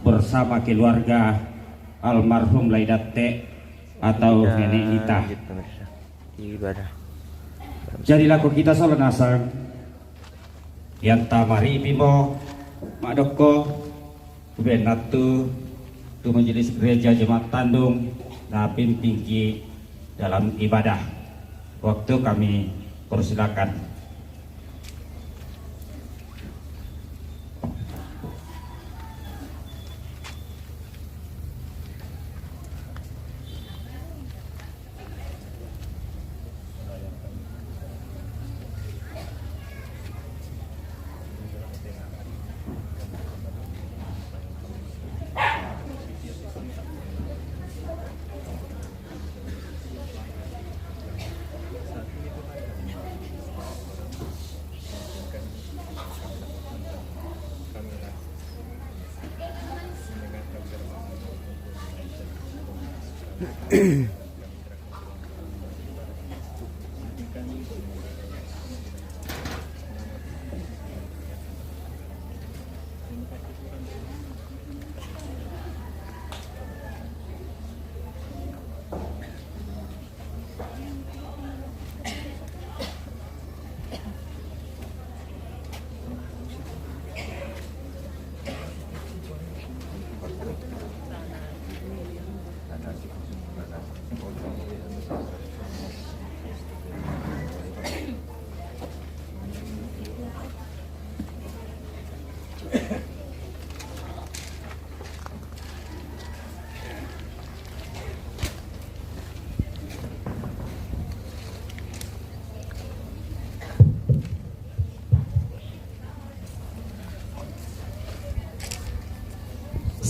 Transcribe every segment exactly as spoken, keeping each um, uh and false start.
bersama keluarga almarhum Laidatte atau nenek Nita. Lanjut, pemirsa. Ibadah. Jadi lako kita sola nasang, yang tamaripi mo madokko, kubenattu tu Majelis Gereja Jemaat Tandung napimpingki dalam ibadah. Waktu kami persilakan.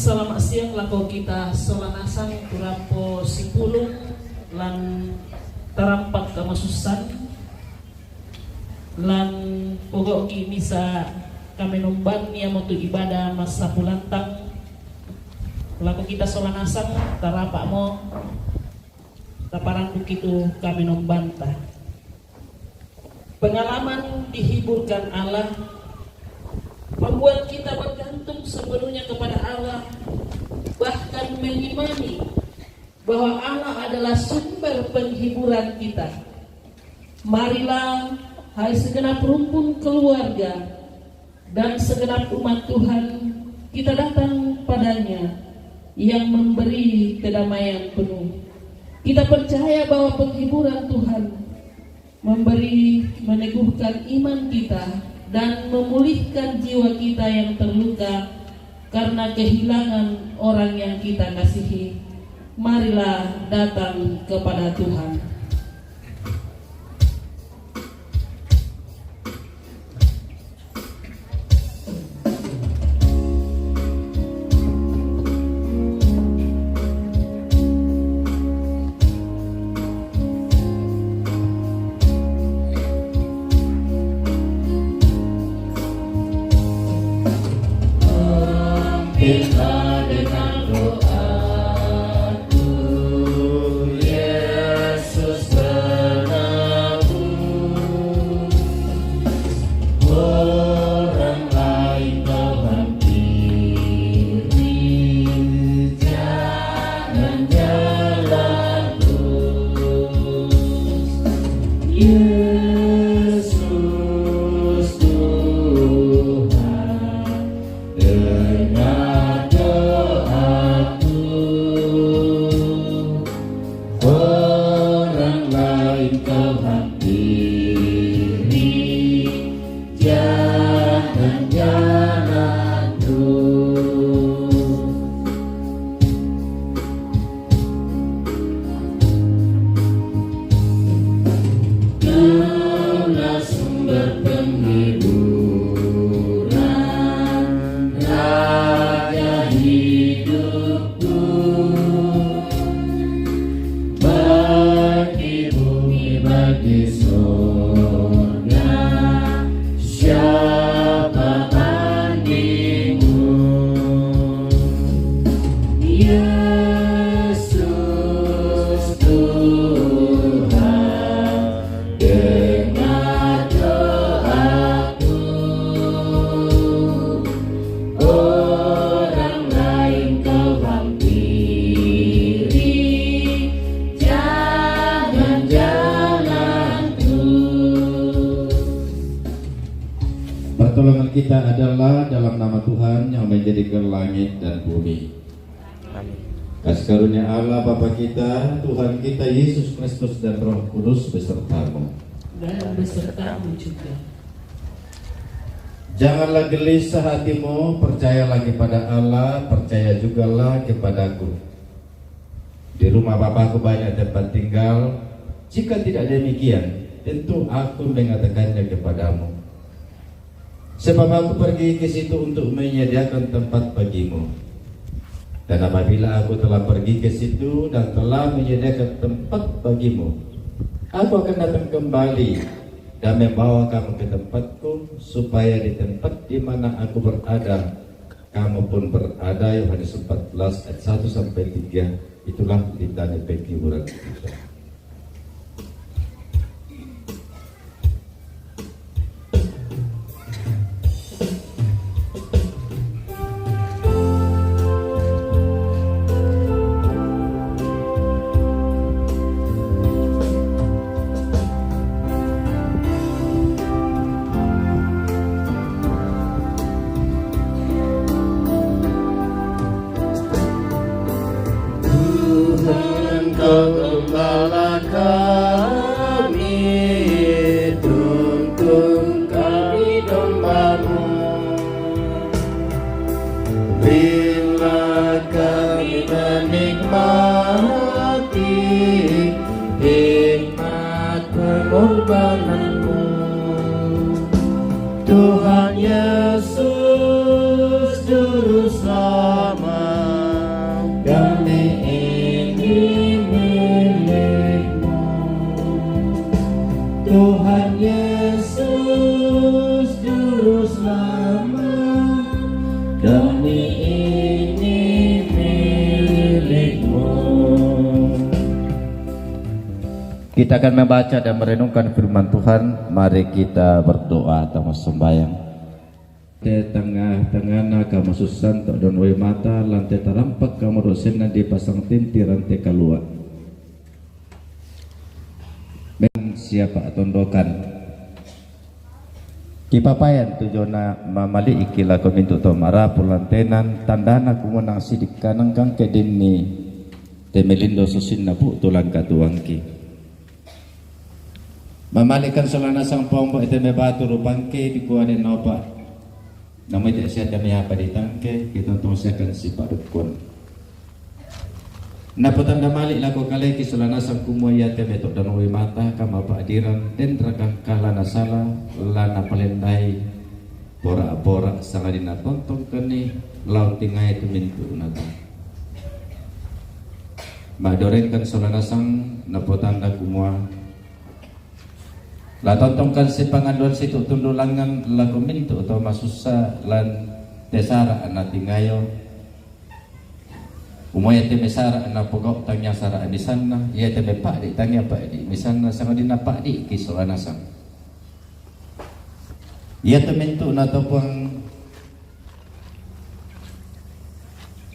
Selamat siang lako kita sola nasang tu rampo sipulung lan tarampak kamasusan. Lan pogau'ki misa kamenomban iamotu ibadah massapulantang. Lako kita sola nasang, tarapa'mo, taparandukki tu kamenombanta. Pengalaman dihiburkan Allah membuat kita bergantung sepenuhnya kepada Allah, bahkan mengimani bahwa Allah adalah sumber penghiburan kita. Marilah, hai segenap rumpun keluarga dan segenap umat Tuhan, kita datang padanya yang memberi kedamaian penuh. Kita percaya bahwa penghiburan Tuhan memberi, meneguhkan iman kita, dan memulihkan jiwa kita yang terluka karena kehilangan orang yang kita kasihi. Marilah datang kepada Tuhan. Yesus penebus, orang lain kau hampiri, jangan jalan terus. Yesus Tuhan, dengar doaku. Orang lain kau hampiri, jangan jalan terus. Kaulah sumber penghiburan, Raja hidup bagi bumi, bagi sorga, siapa bandingmu? Yesus Tuhan, dengar doaku. Oh, Adalah dalam nama Tuhan yang menjadikan langit dan bumi. Amin. Kasih karunia Allah Bapa kita, Tuhan kita Yesus Kristus dan Roh Kudus besertamu. Dan besertamu juga. Janganlah gelisah hatimu, percayalah kepada Allah, percaya jugalah kepadaku. Di rumah Bapakku banyak tempat tinggal. Jika tidak demikian, tentu aku mengatakannya kepadamu. Sebab aku pergi ke situ untuk menyediakan tempat bagimu. Dan apabila aku telah pergi ke situ dan telah menyediakan tempat bagimu, aku akan datang kembali dan membawa kamu ke tempatku, supaya di tempat di mana aku berada, kamu pun berada. Yohanes empat belas ayat satu sampai tiga. Itulah litani penghiburan kita. Tuhan, Kau gembala kami, tuntun kami domba-Mu. Biarlah kami menikmati hikmat pengorbanan-Mu. Tuhan Yesus, Juru Selamat, kami ini milik-Mu. Tuhan Yesus, Juru Selamat, kami ini milik-Mu. Kita akan membaca dan merenungkan firman Tuhan. Mari kita berdoa atau sembahyang. Te tengah-tengahna kamasussan to don wai mata, lan te tarampak kamadosenna dipasang tinti rante kalua. Men siapa tondokan. Kipapayan tujona mamali'ki lako mintu to marapu lantenan, tandana kumonang sidik kanengkang kedinni te melindo susinna pu tulang katuangki. Mamali'kan sola nasang Puang, ete mebatu rupangke dikuane nopa. Namu ite siata meapa ditangke, kitontong siakan sipadukkun. Napotanda mali' lako kaleki sola nasang kumua iate metodang wai mata, kamapa'diran, den rakangka la nasala, la napalendai, pora-pora, sangadinna tontongkenni, lao tingae tu mintu'nata. Ma'dorengkan sola nasang, napotanda kumua, la tontongkan sipangaduan situ tundu langngan lako mintu to masussa lan te sara' natingayo. Umua iate mesara' napogau' tangia sara' misanna, iate mepa'di' tangia pa'di' misanna, sangadinna pa'di'ki sola nasang. Iate mintu'na to Puang,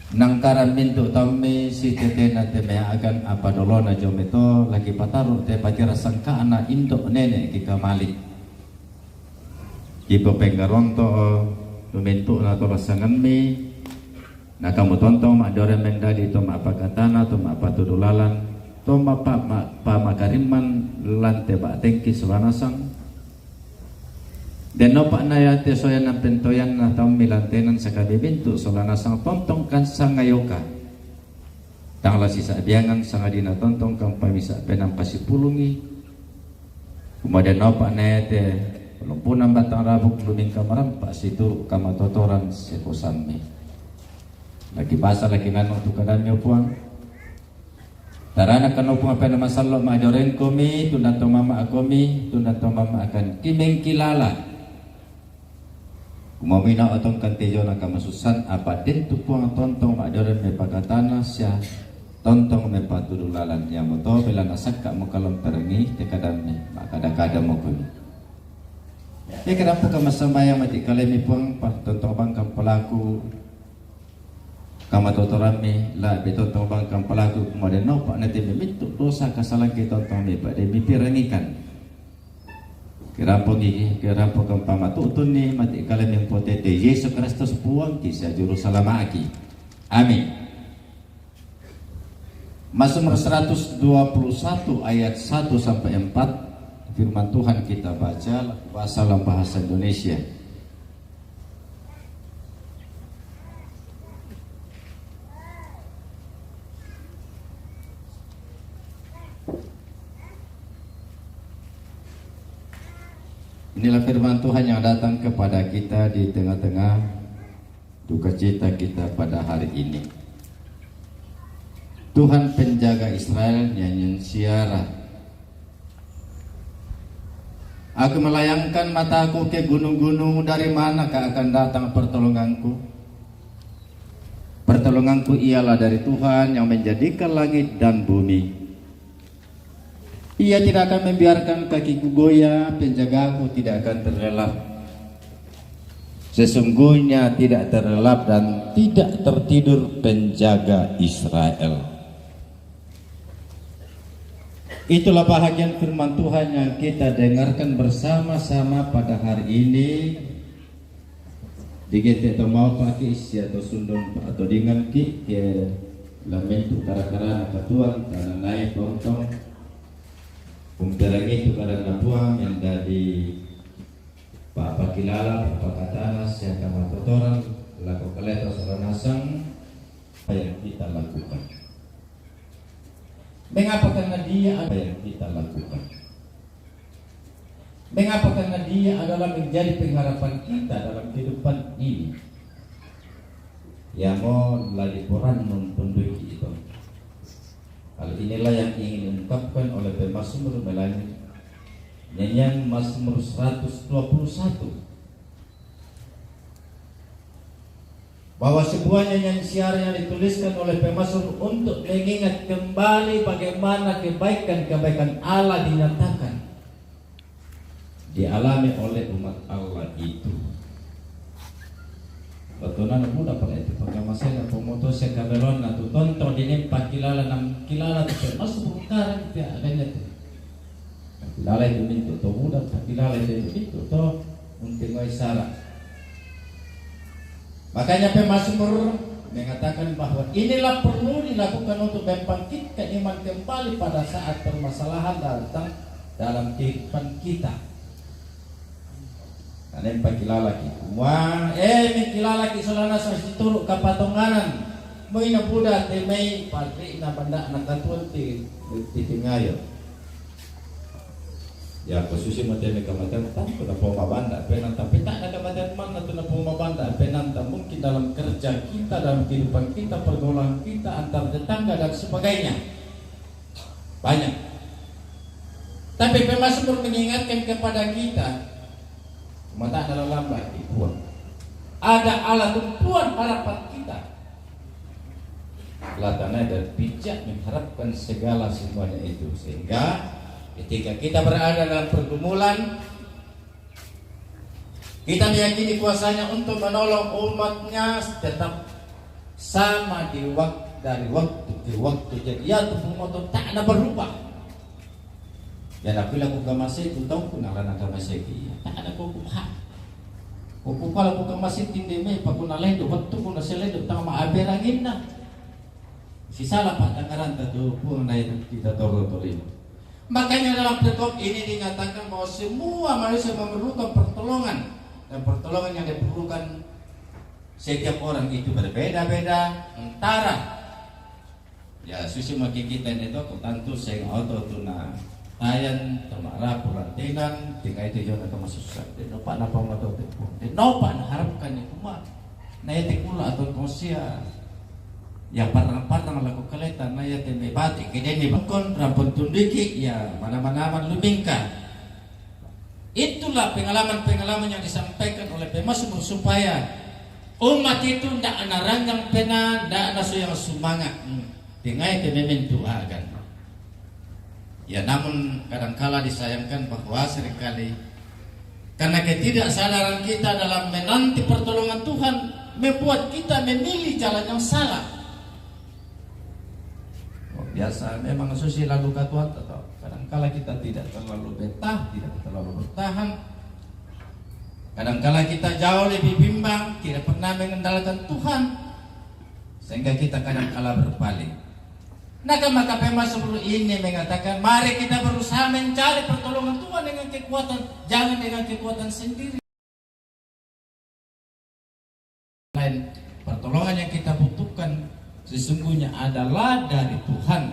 nangkaran mintu' taummi sitetena te mea'gan apa dolona jomai to, laki pataru' te patira sangka'na indo' nene' kikamali'. Kipopenggaronto tu mintu'na to rassangammi, nakamu tontong ma'doreng mendadi to ma'pakatana, to ma'patudu lalan, to ma'pa-, ma-, pamakarimman lan te ba'tengki sola nasang. Dennopa na iate soyanna pentoyanna taummi lantenan sakabe mintu' sola nasang tontongkan sangayoka. Tang la sisa'biangan sangadinna tontongkan pamisa' penang pasipulungi. Kumua dennopa na iate lompunan batang rabuk lumingka marampa' situru' kamatotoran sekusammi. Laki basa laki nannung tu kadammi, o Puang. Tarana kanopu mapena masallo' ma'jorengkomi, tundanto mama'komi, tundanto mama'kan kimengkilala. Kumamina otongkan tejona kamasussan, apa dentu Puang tontong ma'joreng mepakatana sia tontong mepatudu lalan, iamoto belanna sakka' mukalomperengi te kadammi, ma'kada-kada mokomi. E kadampu kamassambayang mati kalemi Puang, pa tontong bangkang pelaku kamatotorammi, la'bi tontong bangkang pelaku, kumua dennopa na te mimittu' dosa kasalangki tontong mipa'de mipirangikan. Kerampok gigi, kerampok kempama tutun ni mati kalian yang potete Yesus Kristus puang kisah juru salamaki. Amin. Mazmur seratus dua puluh satu ayat satu sampai empat, firman Tuhan kita baca bahasa dalam bahasa Indonesia. Inilah firman Tuhan yang datang kepada kita di tengah-tengah duka cita kita pada hari ini. Tuhan penjaga Israel, nyanyian siara. Aku melayangkan mataku ke gunung-gunung, dari manakah akan datang pertolonganku? Pertolonganku ialah dari Tuhan yang menjadikan langit dan bumi. Ia tidak akan membiarkan kakiku goyah, penjagaku tidak akan terlelap. Sesungguhnya tidak terlelap dan tidak tertidur penjaga Israel. Itulah bahagian firman Tuhan yang kita dengarkan bersama-sama pada hari ini. Di gente to mau paki sia to sundon atau dengan ki ke lamentu kara-kara na katuan tanah naik tontong. Kumperangi tu kara na puang yang dari Papa Kilala, Papa Katana, siapa matotoran, lako kaleto saranasang, apa yang kita lakukan? Mengapa? Karena dia ada yang kita lakukan. Mengapa? Karena dia adalah menjadi pengharapan kita dalam kehidupan ini. Ya mo lagi poran nonton itu. Hal inilah yang ingin diungkapkan oleh pemazmur melalui nyanyian Mazmur seratus dua puluh satu. Bahwa sebuah nyanyian siara yang dituliskan oleh pemazmur untuk mengingat kembali bagaimana kebaikan-kebaikan Allah dinyatakan, dialami oleh umat Allah itu. Betul na muda pada itu, pakai masalah pemoto saya kabelon na tu tonton di nempa kilala nam kilala tu pemazmur karang dia adanya tu. Kilala itu mintu to muda, kilala itu mintu to unti mai sara. Makanya pemazmur mengatakan bahwa inilah perlu dilakukan untuk membangkitkan iman kembali pada saat permasalahan datang dalam kehidupan kita. Kanen pakilala ki. Wah, eh, mi kilala ki solana sa situru kapatonganan. Mo ina buda te mei pati na banda na katuan ti, ti tingayo. Ya, ko susi matene kematian, tantu na poma banda, penanta peta na kematian mana tu na poma banda, penanta mungkin dalam kerja kita, dalam kehidupan kita, pergaulan kita, antar tetangga dan sebagainya. Banyak. Tapi pemazmur mengingatkan kepada kita, mata dalam lambat di Tuhan. Ada Allah tumpuan harapan kita. Latana dan bijak mengharapkan segala semuanya itu. Sehingga ketika kita berada dalam pergumulan, kita meyakini kuasanya untuk menolong umatnya tetap sama di waktu, dari waktu ke waktu. Jadi ya tu pemoto tak ada berubah. Dan aku laku kamase ku tau ku nalana kamase ki. Tak ada kau kuha. Kau kuha laku kamase tinde me paku nalendo waktu ku naselendo tama aberanginna. Si salah pak tangaran tu puang naik kita toro tolino. Makanya dalam perikop ini dinyatakan bahwa semua manusia memerlukan pertolongan dan pertolongan yang diperlukan setiap orang itu berbeda-beda antara ya susi maki kita ini tuh tantu sing auto tuna tayan temara pulantinan tinggal itu juga termasuk susah. Dia lupa napa mau tahu dia lupa harapkan itu mah. Na yate kula atau kosia ya parang-parang laku kaleta na yate me bati kede ni bakon rampon tundiki ya mana-mana man lumingka. Itulah pengalaman-pengalaman yang disampaikan oleh pemazmur supaya umat itu ndak ana ranggang pena, ndak ana so yang sumangat. Hmm. Tengai te memen doakan. Ya, namun kadangkala disayangkan bahwa seringkali karena ketidaksadaran kita dalam menanti pertolongan Tuhan membuat kita memilih jalan yang salah. Biasa memang susi lalu katuan, atau kadangkala kita tidak terlalu betah, tidak terlalu bertahan. Kadangkala kita jauh lebih bimbang, tidak pernah mengandalkan Tuhan, sehingga kita kadangkala berpaling. Nah, maka pemazmur ini mengatakan, mari kita berusaha mencari pertolongan Tuhan dengan kekuatan, jangan dengan kekuatan sendiri. Lain, pertolongan yang kita butuhkan sesungguhnya adalah dari Tuhan.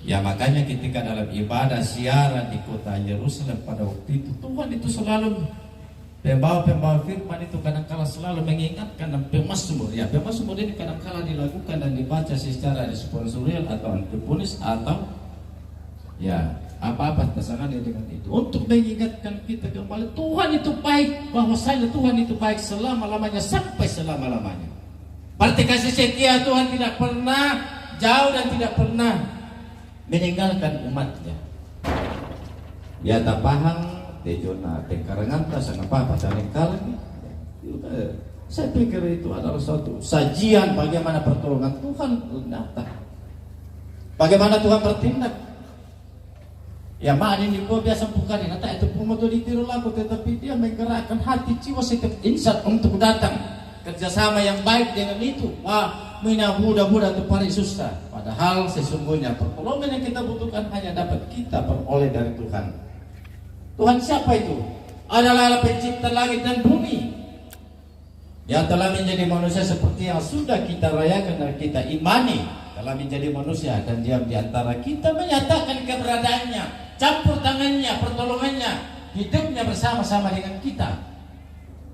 Ya, makanya ketika dalam ibadah ziarah di kota Yerusalem pada waktu itu, Tuhan itu selalu, pembawa-pembawa firman itu kadangkala selalu mengingatkan, dan pemazmur, ya, pemazmur ini kadangkala dilakukan dan dibaca secara responsorial atau antifonis atau, ya, apa-apa pasangannya dengan itu, untuk mengingatkan kita kembali Tuhan itu baik, bahwasanya Tuhan itu baik selama-lamanya, sampai selama-lamanya. Berarti kasih setia Tuhan tidak pernah jauh dan tidak pernah meninggalkan umatnya. Ya, tapahang, tejona tengkaranganta, sana papa, sana karang. Saya pikir itu adalah suatu sajian bagaimana pertolongan Tuhan datang. Bagaimana Tuhan bertindak. Ya, ma ini kau biasa bukan ini, tak itu pun mau ditiru lagu, tetapi dia menggerakkan hati jiwa setiap insan untuk datang kerjasama yang baik dengan itu. Wah, mina buda-buda tu pari susah. Padahal sesungguhnya pertolongan yang kita butuhkan hanya dapat kita peroleh dari Tuhan. Tuhan siapa itu? Adalah Allah pencipta langit dan bumi. Dia telah menjadi manusia seperti yang sudah kita rayakan dan kita imani. Telah menjadi manusia dan diam di antara kita, menyatakan keberadaannya, campur tangannya, pertolongannya, hidupnya bersama-sama dengan kita.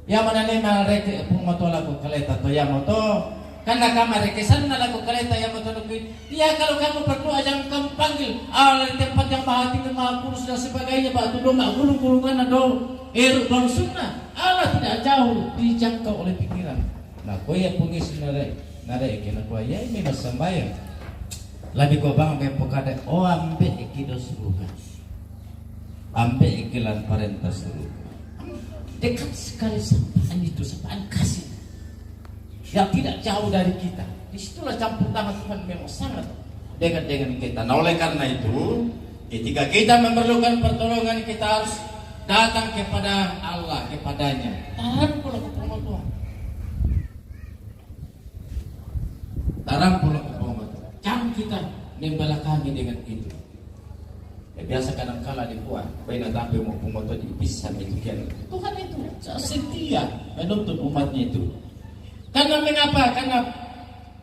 Ya, mana ni ma reke pung moto lagu kaleta to ya moto. Karena kama reke sana lagu kaleta ya moto lagu. Ya, kalau kamu berdoa jangan kamu panggil Allah di tempat yang maha tinggi, maha kudus dan sebagainya, batu domba, gunung-gunungan do, eruk bangsunna. Allah tidak jauh dijangkau oleh pikiran. Nah, kau ya pungis nare, nare iki, nah, kau ya ini mas sembayang. Lebih kau bang mempo kada, oh, ambe iki do suruga. Ambe iki lan parenta suruga. Dekat sekali sapaan itu, sapaan kasih. Yang tidak jauh dari kita. Disitulah campur tangan Tuhan memang sangat dekat dengan kita. Nah, oleh karena itu, ketika kita memerlukan pertolongan, kita harus datang kepada Allah, kepadanya. Taran pula ke Tuhan. Taran pula ke Tuhan. Jangan kita membelakangi dengan itu. Ya, biasa kadangkala dibuat. Baina tapi mau pung moto di bisa itu kian. Tuhan itu setia menuntun umatnya itu. Karena mengapa? Karena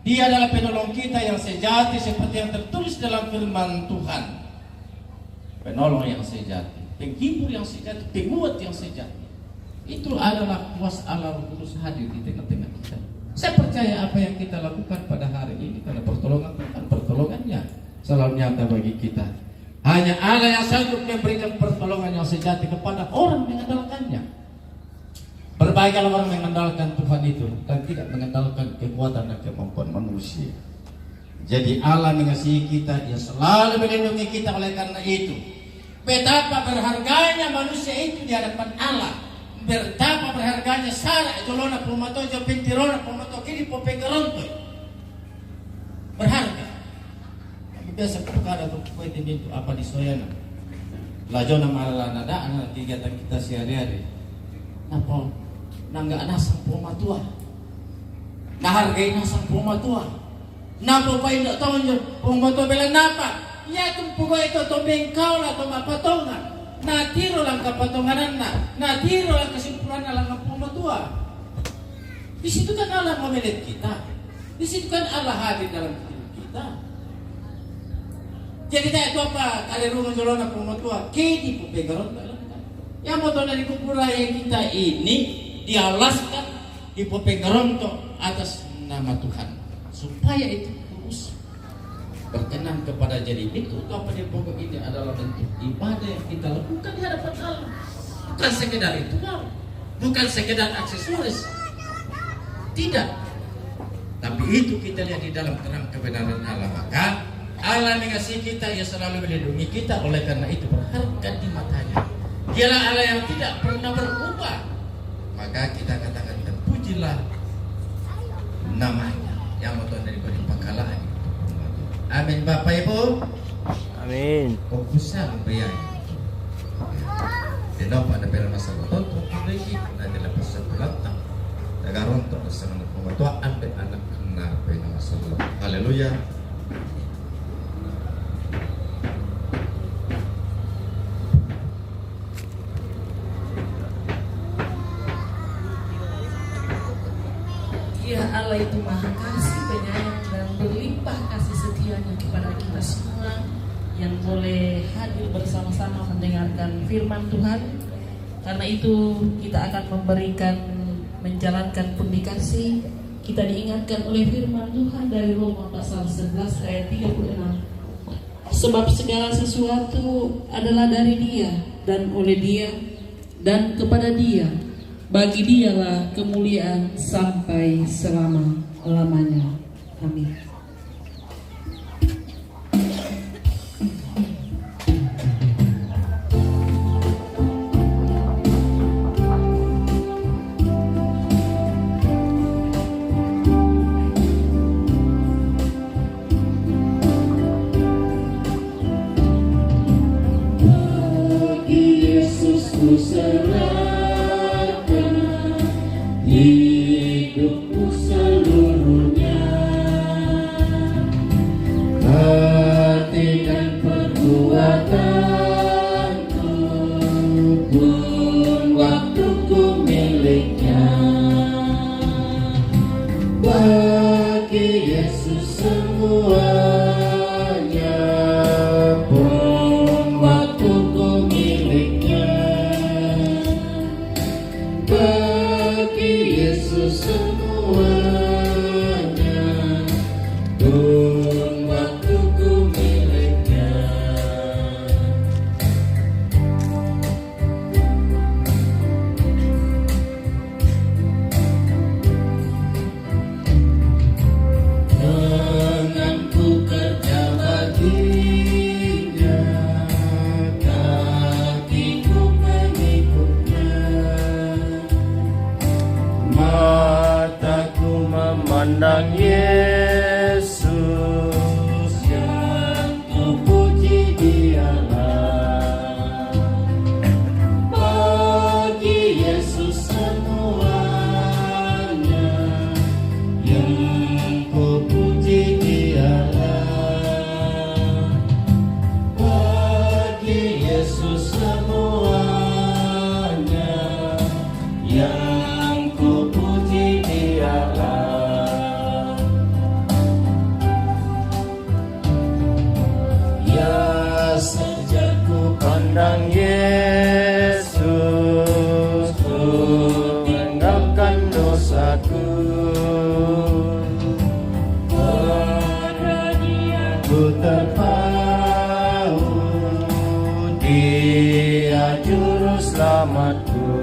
Dia adalah penolong kita yang sejati seperti yang tertulis dalam firman Tuhan. Penolong yang sejati, penghibur yang sejati, penguat yang sejati. Itu adalah kuasa Allah Roh Kudus hadir di tengah-tengah kita. Saya percaya apa yang kita lakukan pada hari ini karena pertolongan Tuhan, pertolongannya selalu nyata bagi kita. Hanya Allah yang sanggup memberikan pertolongan yang sejati kepada orang mengandalkannya. Berbahagialah orang mengandalkan Tuhan itu dan tidak mengandalkan kekuatan dan kemampuan manusia. Jadi Allah mengasihi kita, Ia selalu melindungi kita. Oleh karena itu, betapa berharganya manusia itu di hadapan Allah. Betapa berharganya Sara jolona pung moto, jo pintirona pung moto, kini po penggerontoi. Berharga. Tapi biasa ko kada tu kue timi tu apa di soyana. Lajona marala nada na kegiatan kita sehari-hari. Napa? Nangga nasang pung matua. Nahargai nasang pung matua. Napa pa inda tonjo pung matua bela napa? Ya tumpugo itu tombeng kau la toma patongan. Na tiro langka patongananna. Na tiro langka simpulanna langka pung matua. Di situ kan Allah memelet kita. Di situ kan Allah hadir dalam hidup kita. Jadi tak itu apa kali rumah jolona pung matua, kini pung penggeronto. Yang moto dari kuburan yang kita ini dialaskan di pung penggeronto atas nama Tuhan. Supaya itu terus berkenan kepada. Jadi minggu atau apa dia pokok ini adalah bentuk ibadah yang kita lakukan di hadapan Allah. Bukan sekedar ritual, bukan sekedar aksesoris. Tidak. Tapi itu kita lihat di dalam terang kebenaran Allah. Maka Allah mengasihi kita, Ia selalu melindungi kita. Oleh karena itu berharga di matanya. Dialah Allah yang tidak pernah berubah. Maka kita katakan, terpujilah namanya. Yang moto dari pakalaan. Amin, Bapak Ibu. Amin. Kukusang bayang. Di dalam pada pera masa betul, tuh, tuh, tuh, nah, di lepas sebulan, nah. Tagarong tuh, senang pematuaan, dan anak kena pera masa betul. Haleluya. Ya, Allah itu maha kasih, penyayang, dan berlimpah kasih setianya kepada kita semua yang boleh hadir bersama-sama mendengarkan firman Tuhan. Karena itu, kita akan memberikan, menjalankan publikasi. Kita diingatkan oleh firman Tuhan dari Roma pasal sebelas ayat tiga puluh enam. Sebab segala sesuatu adalah dari Dia, dan oleh Dia, dan kepada Dia. Bagi Dialah kemuliaan sampai selama-lamanya. Amin. Bagi Yesus ku serahkan hidupku seluruhnya. Hati dan perbuatanku pun waktuku miliknya. Bagi Yesus semuanya pun waktuku miliknya. Bagi Yesus semuanya pun waktuku miliknya. Tanganku kerja baginya, kakiku pengikutnya. Mataku memandang Yesus yang ku puji Dialah. Bagi Yesus semuanya yang ku puji Dialah. Bagi Yesus semuanya yang ku puji Dialah. Ya, sejak ku pandang Yesus, ku tinggalkan dosaku. Pada Dia ku terpaut, Dia juru selamatku.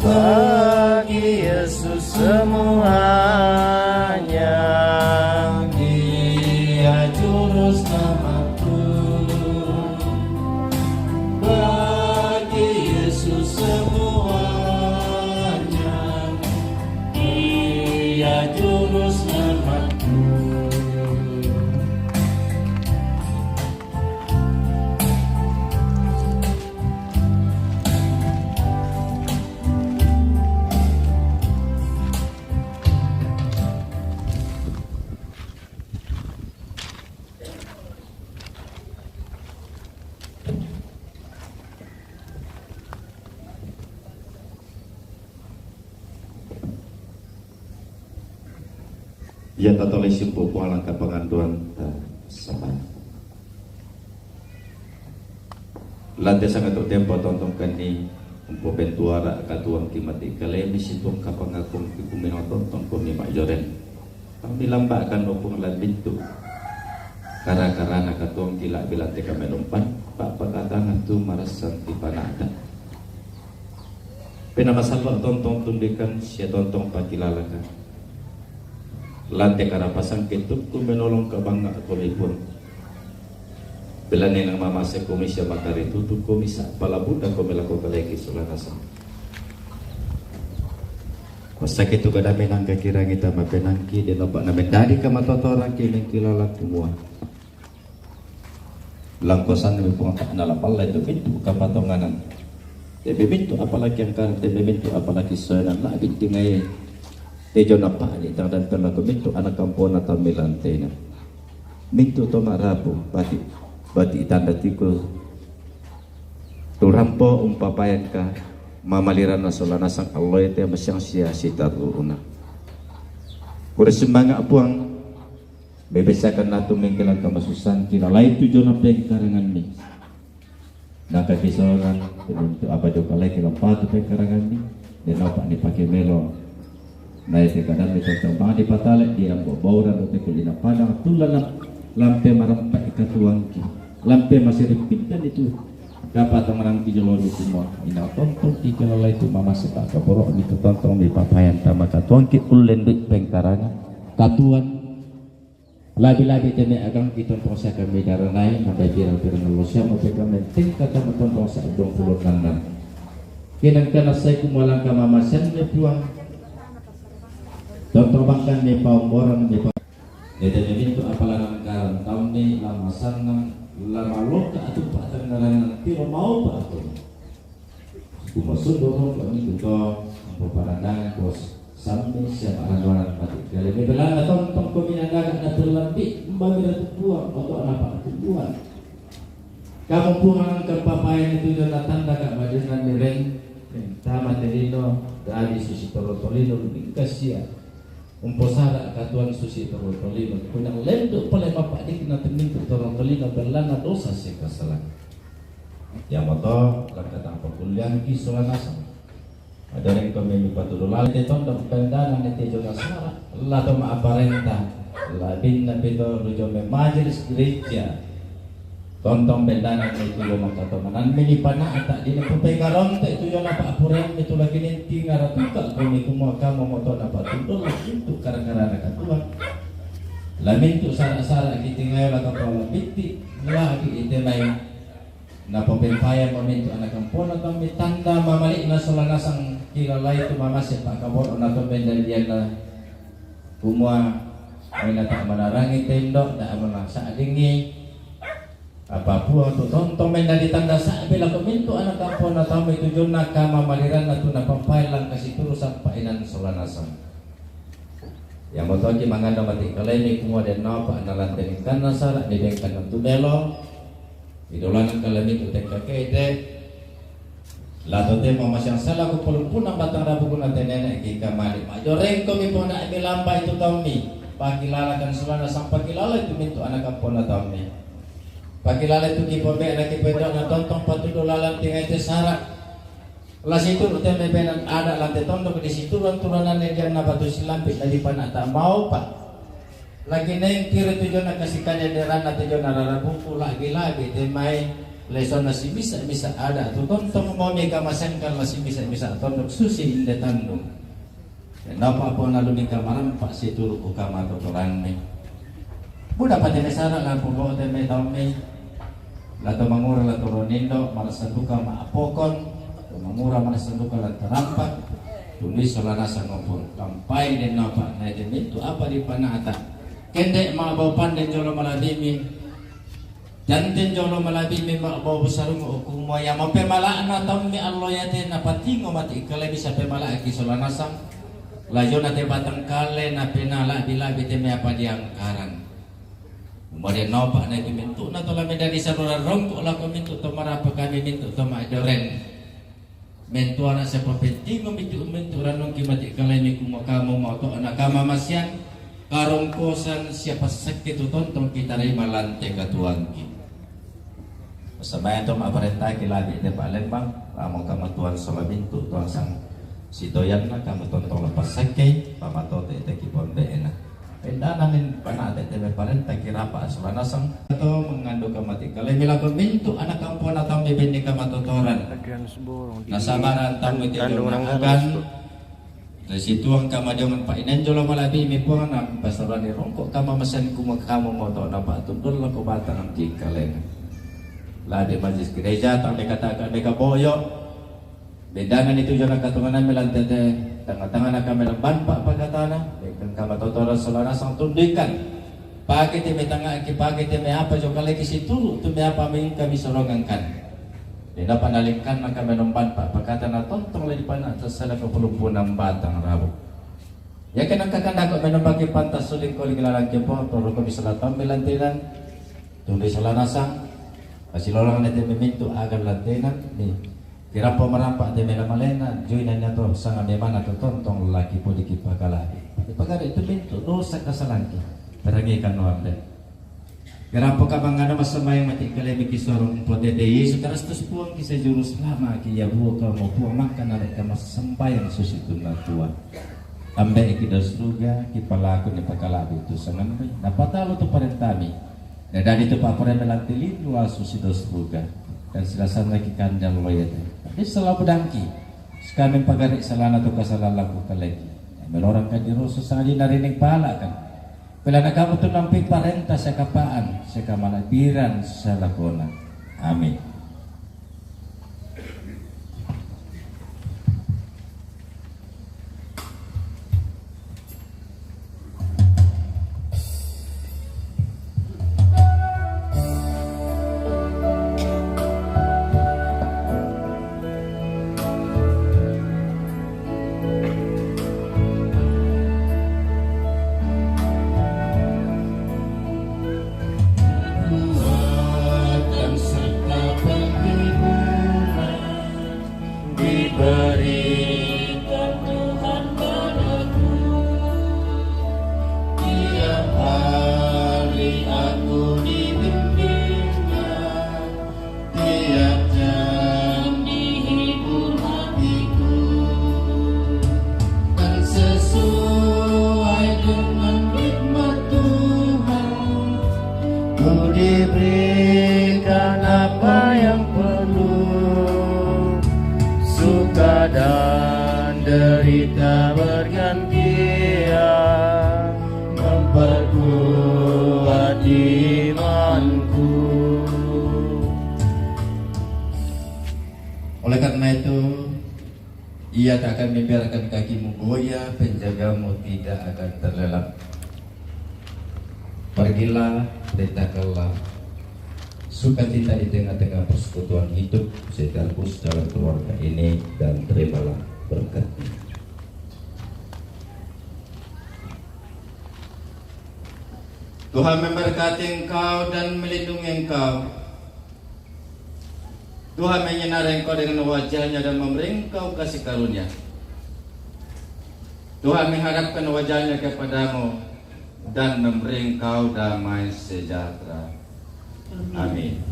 Bagi Yesus semuanya, Dia juru selamatku. Bagi Yesus semuanya, Dia juru selamatku. Ya, tatoleh simpupuan langkah panganduan ta sama. Lante sangat tempo tontong kani umpo bentuara katuang kimati kalemi situang kapangakung kikumino tontong komi majoren. Kami lambakan opung labintu. Kara-karana katuang kila bilante kami lumpan, pak pakatangan tu marasan kipanata. Pinamasal tontong tundikan sia tontong pakilalakan. Lante karapasang ketuk ku menolong kabanga komi pun. Belani nang mamase komi sia makari tutu komi sa palabuda komi lako kaleki sulanasan. Passakke tu kadame nangka kirangi tama penangki, de nopa na mendadi kamatotorangki mengkilala kumua langkosanmi Puang ta' nalapallai tu mintu' kapatonganan. Te mintu' apalaki angkaran, te mintu' apalaki soyanan, la' bintingai te jona pa'ni tang dan pelako mintu' anak kampona tammilantena. Mintu' to ma'rapu, bati', bati' tanda tiku tu rampo umpapayanka mamaliranna sola nasang alloe te masiang sia sitarru'na. Pura sumanga' Puang, mebessakan natu mengkelang kamasusangki lalai tu jona pengkaranganmi. Nangka kisoran, tu apa jokalaiki lampatu pengkaranganmi, de nopa nipake melo. Nae te kadammi tentang bang dipatale di ambo bauran do te kulina padang tulana lampe marempa ikatuangki. Lampe masiri pindan itu. Dapat menang di jolo di semua. Ina tontong tiga lalai tu mamase tak kaboro mi tu tontong mi papayan tama katuangki ullen duit pengkarangan. Katuan labi-labi tene agang ki tontong saka mi daranai, nampai pirang-pirang lo siamo peka menteng kata tontong sa dong puluh enam. Kinang kana sai kumalangka mamasen ne Puang. Tontong bangkan ne paomboran ne pa. Dede mintu apala nangkaran taunni lamasanna lamaloka atu patangarangan tiro mau pa atu. Kumasundoro kami kuto parandangan kos sampai siapa randangan mati. Kali ini belanda tontong kami nadaga na terlambi mbami ratu Puang oto napa atu Puang. Kamu Puang angka papayan itu dan tanda kak majunan mireng. Tama telino dari sisi toro tolino lebih kasia. Umposara katuan susi toro tolino. Kuna lendo pale mapadik na temintu toro tolino berlana dosa sekasalan. Yamoto lakatang pakulliangki sola nasang. Adareng to memi patudu lale te tondok pendana ne te jona sara. La to maaparenta. Labinna pito lujo me majelis gereja. Tontong pendana ne te jona katomanan meni panata dina pupekaronte tu jona pa'purean itu lagi ninti ngaratuka koni kumua kamo moto na patudol itu kara-kara na katuan. Lamintu sara-sara kitingayo la kapala bitti lagi ite mai. Napopempaya mamintu anak kampona tommi tanda mamali'na sola nasang kilalai tu mamase pa'kaboro'na to mendadianna kumua mena ta' manarangi tendo, ta' mana sa'dingi apa Puang tu tontong mendadi tanda sa'bi lako mintu anak kampona tommi tu jonna kamamaliranna tu napampae langka situru sampainan sola nasang. Yamotoki manganda mati kalaini kumua dennopa nalanteningkanna sara' ni dengkanna tu belo. Idolanan kalamitu tekka kete. Lato te mamasiang sala ku palumpuna batang rabu kuna tenene ki kamali. Majoreng komi pona mi lambai tu taummi. Pakilalakan sulana sampai kilala itu mintu anak kampona taummi. Pakilala itu kipobe na kipendok na tontong patudo lalang tingai te sara'. La situru' te mebenan ada' la te tondok di situruan turunan ne janna batu silampi' na di panata' maupa'. Lagi nengkiri tu jona kasikaja deranna tu jona rarabuku lagi-lagi te mai lesona simisa-misa ada' tu tontong momi kamasengkan la simisa-misa tondok susi inde tandung. Napa pona lumika marampa situru' ukama totoranni. Buda pati mesara la pembawa te mai taummi. La to mangura la to ronindo marasa duka ma'apokon. To mangura marasa duka la tarampa. Tuli sola nasang ompur. Kampai den napa na ide mintu apa di panata. Kende ma'bau panden jolo malabimi. Janten jolo malabimi ma'bau sarungo ukumua ya mapemala'na taummi allo yate napatingo mati kale bisa pemala'ki sola nasang. Lajona te batang kale na penalabi-labi te meapa diangkaran. Umade nopa na itu mintu na to lame dari sarura rongko lako mintu to marapa kami mintu to ma'doren. Mentuana siapa penting mintu mintu ranong ki mati kale ni kumakamu mau to anak kama masian. Karongkosan siapa sakit tu tontong kita ri malante katuangki. Samaya to maparentaki labi te Palembang, lamo kama tuan sola mintu tuan sang sitoyanna kama tontong lepas sakkei pamatote te kipon beena. Pendana min panate te parenta kirapa sola nasang to mengandung kama ti kale milako mintu anak kampona tambe bende kama totoran. Nasabaran tambe te akan. Dari situang kama jangan pa inen jolo malabi mi puang na pasarani rongko kama masan kuma kama moto na patundul lako batang ti kale. Lade majlis gereja tang deka taka deka boyo. Bedana ni tujuan katunganan melantete. Tanga-tangana kami lemban pa pakatana, dengkan kami totora solana sang tunduikan. Pagi ti me tanga ki pagi ti me apa jo kale ki situru tu me apa me kami sorongankan. Denda panalingkan na kami lemban pa pakatana tontong lagi pana tasala ke pelumpunan batang rabu. Ya kena kakanda ko menomba ki pantas suling ko lagi larang ke po, toro ko misalatan milantinan. Tundui solana sang, kasi lorang ne te memintu agar lantinan ni. Kira po marampa te mena malena, jui nanya to sanga memana to tontong laki po di ki pakalai. Di pagari tu mintu dosa kasalangki. Perangi kan no ambe. Kira po ka mangana masambayang mati kale miki sorong po te te Yesus Kristus puang ki sejuru selama ki ya buo ka mo puang makan are ka masambayang susi tuna tua. Ambe ki dos ruga ki palaku ni pakalabi tu sangan bai. Napatalo tu parentami. Dadadi tu papare melanti lindu asu si dos ruga. Dan silasan lagi kandal loyete. Tapi selalu bedangki. Sekamin pagari salana tu kasala laku kaleki. Melorang ka diroso sangadi narining pala kan. Pelana kamu tu nampi parenta sekapaan, sekamalabiran selakona. Amin. Kekuatan serta penghiburan diberikan Tuhan padaku. Tiap hari aku dibimbingnya, tiap jam dihibur hatiku. Dan sesuai dengan hikmat Tuhan, ku diberikan apa yang perlu. Suka dan derita bergantian memperkuat imanku. Oleh karena itu, Ia tak akan membiarkan kakimu goyah, penjagamu tidak akan terlelap. Pergilah, beritakanlah sukacita di tengah-tengah persekutuan hidup sekaligus dalam keluarga ini, dan terimalah berkatnya. Tuhan memberkati engkau dan melindungi engkau. Tuhan menyinari engkau dengan wajahnya dan memberi engkau kasih karunia. Tuhan menghadapkan wajahnya kepadamu dan memberi engkau damai sejahtera. Amin.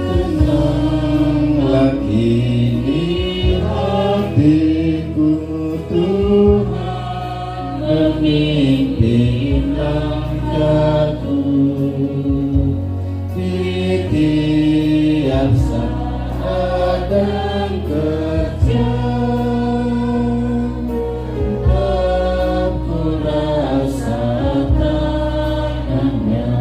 Tenanglah kini hatiku, Tuhan memimpin langkahku di tiap saat dan kerja. Tetap ku rasa tangannya.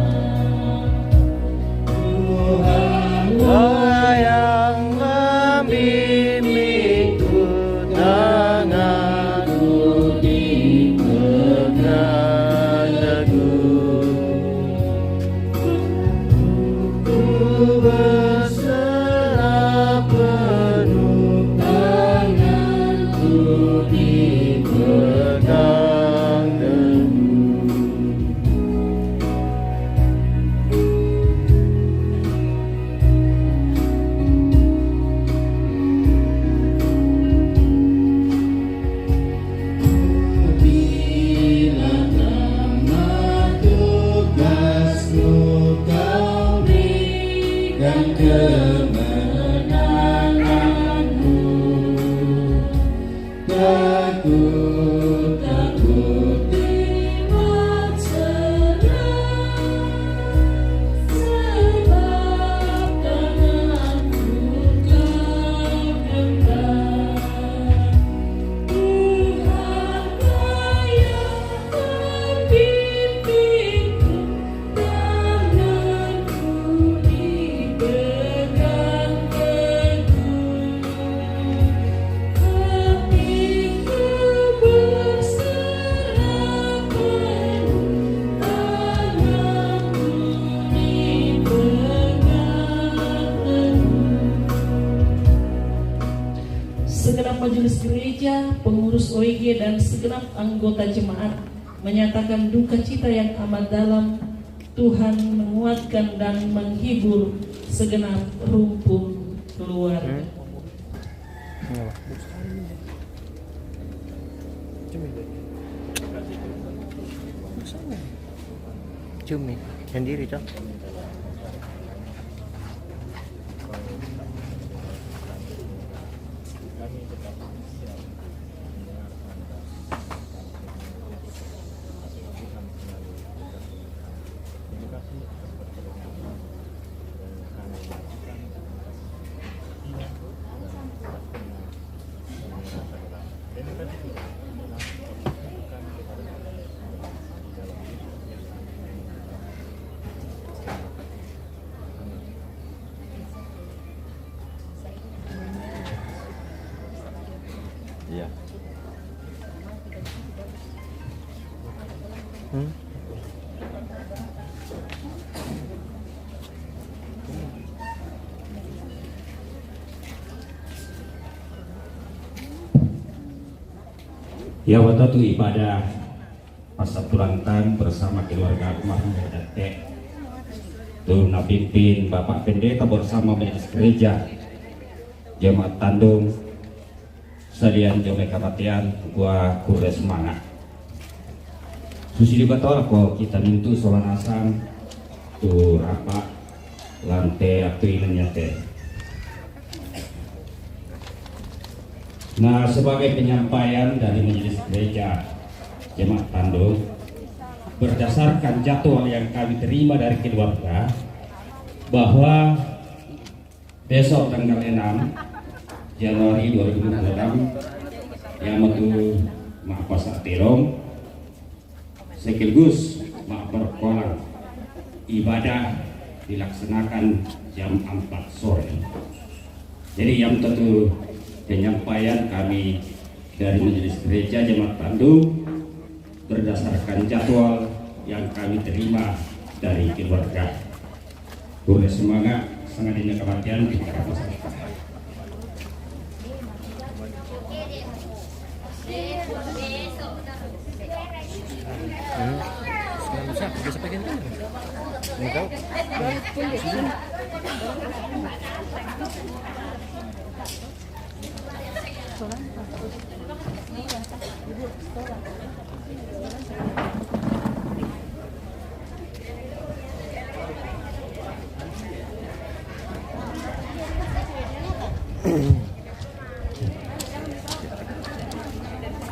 Tuhanlah yang membimbingku, tanganku dipegang teguh. Ku berserah penuh tangan. Majelis Gereja, pengurus O I G, dan segenap anggota jemaat menyatakan duka cita yang amat dalam. Tuhan menguatkan dan menghibur segenap rumpun keluarga. Cumi sendiri, toh. Iya. Hmm? Ya, waktu tu ibadah pasal tulantang bersama keluarga almarhum Datek. Tu napimpin Bapak Pendeta bersama Majelis Gereja, Jemaat Tandung, salian jomai kapatian, kua kure semangat. Susi juga tolak ko kita mintu sola nasang tu rapa lante atu inanya te. Nah, sebagai penyampaian dari Majelis Gereja Jemaat Tandung, berdasarkan jadwal yang kami terima dari keluarga, bahwa besok tanggal enam Januari dua ribu dua puluh enam, yang metu mapasa terong sekaligus maperkolang ibadah dilaksanakan jam empat sore. Jadi, yang tentu penyampaian kami dari Majelis Gereja Jemaat Tandung berdasarkan jadwal yang kami terima dari keluarga. Boleh semangat, sangat ini kematian di Jakarta. Hmm. Sekarang bisa, bisa pakai ini. Enggak.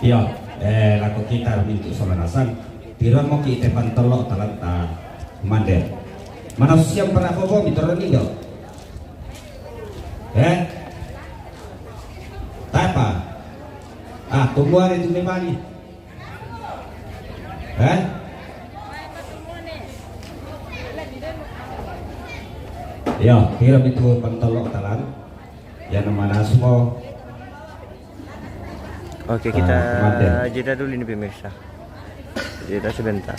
Iyo, eh, lako kita mintu sola nasang. Piro mo ki te pantolo talanta mande. Mana siam para bobo mitoro nindo. Eh? Tapa? Ah, tunggu hari tu memang ni. Eh? Iyo, kira itu pantolo talan. Ya, nama nasmo. Oke, kita jeda dulu ini, pemirsa. Jeda sebentar.